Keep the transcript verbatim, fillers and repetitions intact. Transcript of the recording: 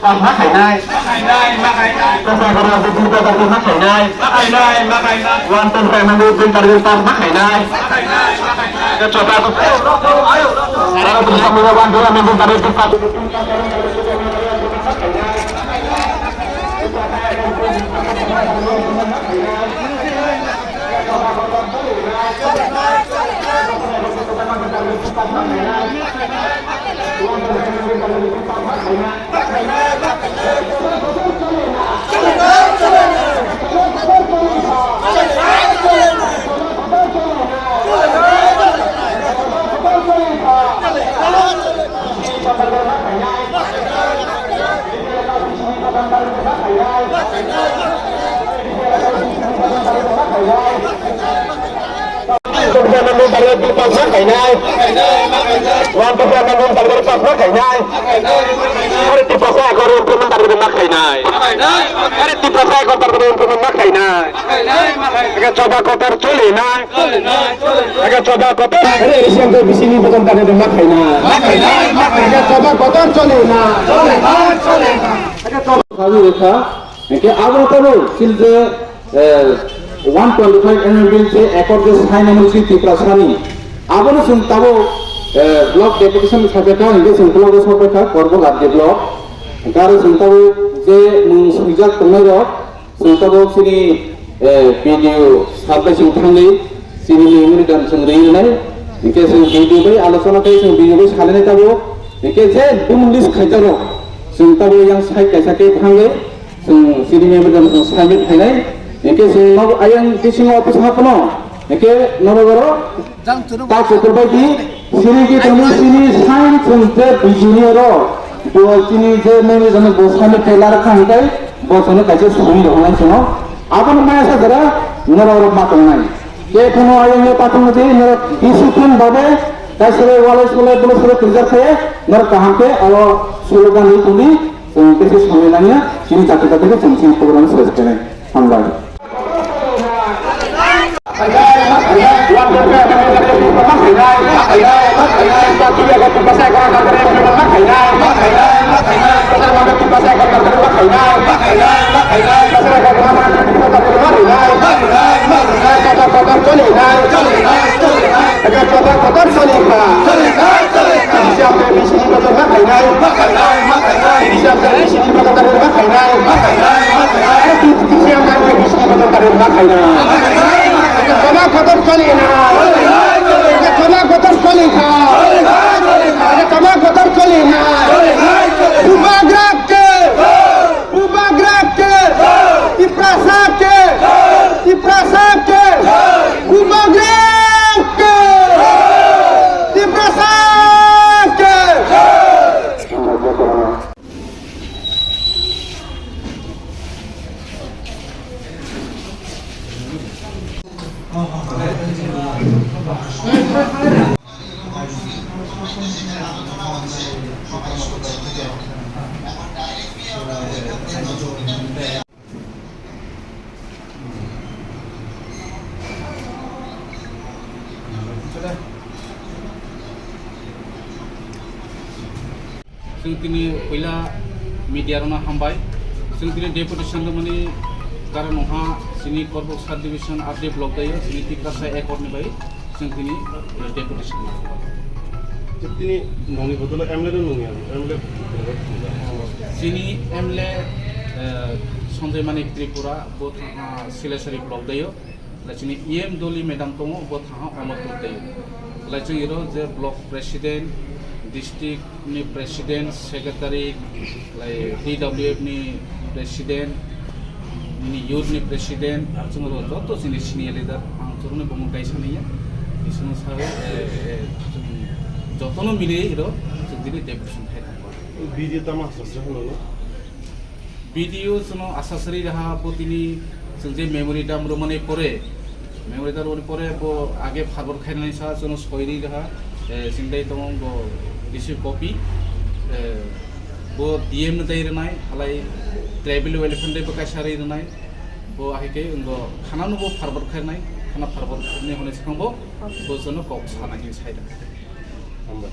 Ma khainai. Ma khainai, ma khainai. Chota Kota Bipin Kokardi ma khainai. Ma khainai, ma khainai. One ten five hundred Bipin Kokardi ma khainai. Ma khainai, ma khainai. Chota Kota. Aro tu sambil one ten five hundred Bipin Kokardi. Eke choba kotor choli na. Eke choba kotor. Ere, isi ang tei bisini beton kare de ma khaina. Eke choba kotor choli na. Eke choba khawi rekha. Eke abo tabo sil je, eh, one twenty five M M bill je ekor je sign amul si Tiprasani. Abono chwng tabo, eh, block deputation khabe kha, hingke chwng block o sokbai kha, Korbo Labdi block. Hingke aro chwng tabo je mung swijak tongnai rok, Chwng tabuk chini, eh, B D O sir bai chwng thangwi chini memorandum chwng rwi rwnai. Hinkhe chwng B D O bai alochona khe chwng B D O bai salainai tabuk. Hinkhe je bumung list khaijakno chwng tabuk yang side kaisa khe thangwi chwng chini memorandum chwng submit khainai. Hinkhe chwng nogo ayang bisingo office haphano hinkhe nogo oro Ta kukur bai di, sini ki tini sini sign chwng je B J P ni oro, bo chini je meni jani bo sani telar kha hingkai, bo chwngno kaisa suri rok nai chwngno. Aboni maya sa jora, noro oro ma tongnai. Ke kono ayang ye patung di, noro discipline babe, kaisa walai sulai bolo suru preserve khaye, noro kaham ke oro slogan ni tuni, chwng kesi samai nangya, chini jati jati ke chwng chini program ses kene. Hambai. Tama kotor choli na. Tama kotor choli na. Tama kotor choli na. Bubagra ke. Bubagra ke. Tiprasa ke. Tiprasa ke. Bubagra ke. Tiprasa ke. Chwng tini puila media rokno hambai. Chwng tini deputation rwmani karon wngkha chini Korbok sub division R D block daio chini Tiprasa accord ni bai. Chwng tini, eh, deputation. Tini nongni bodolo M L A no nungya, M L A. Chini M L A, eh, Sanjay Manik Tripura, bo thangha Silachari block daio. Lai chini E M Doli madam tongo, bo thangha Amarpur daio. Lai chwng iro je block president, district ni president, secretary, lai D W F ni president, nini youth ni president, ar chwng ro joto chini senior leader, ang chwngno bumung kaisa naiya, bisingno sawi, eh, eh, chwng jotono mili iro chwng tini deputation khai thangkha. B D O tamo asasre hwnwi? B D O chwngno asasri raha bo tini chwng je memorandum rwmani pore, Memorandum rwmani pore bo age forward khainani sa chwngno soiri raha, eh, chwng dai tongo bo receive copy, eh, bo D M no dai rwnai, halai tribal welfare dai bo kaisa ri rwnai, bo ahai khe wngbo khana no bo forward khainai, khana forward ni hwnwi swkang bo, bo chwngno kok sanai hinwi sai da. Hambai.